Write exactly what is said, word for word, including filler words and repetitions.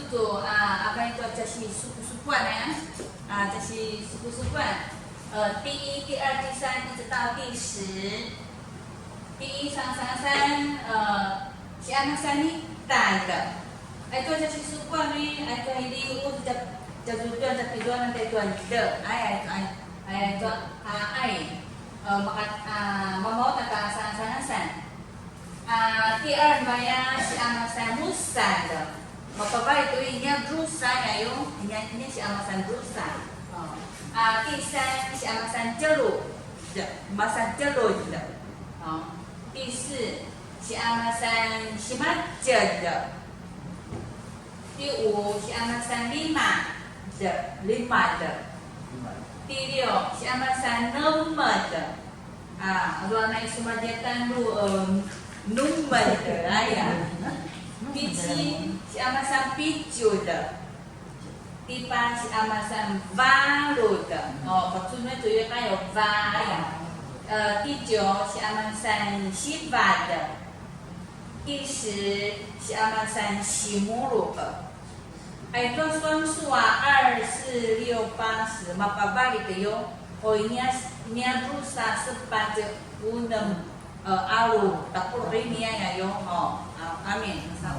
So, a, akan itu 这些 sukusukuan, ya. A, 这些 sukusukuan. 呃，第一、第二、第三，一直到第十。第一三三三，呃， si Amasan i 'edalj. Aicu a 这些 sukusukuan, aicu a ini, u, 这，这，这，这，这，这，aicu a, a, ai, e, maka, a, mamaw ta ka sangasangasan. A, 第二 maya si Amasan drusa. Mapavay tu inia drusa, ya, yo, inia, inia si Amasan drusa. O. A, 第三 si Amasan tjelu. Amasan tjelu. O. 第四 si Amasan simatjelj. 第五 si Amasan lima, lima. 第六 si Amasan enemel. A, azua na i sumadjatan lu, em, enemel, aya. 第七 si Amasan pitju. 第八 si Amasan valu. O, pacunui tu yu kayu va, aya. E, 第九 si Amasan siva. 第十 si Amasan simulu. Aicu a 双数 a, 二、四、六、八、十, mapavay tu yu. O, inia, inia drusa, sepatj, unem, e, alu, tapuluq ini, aya, yo. O, a, amin. Sa.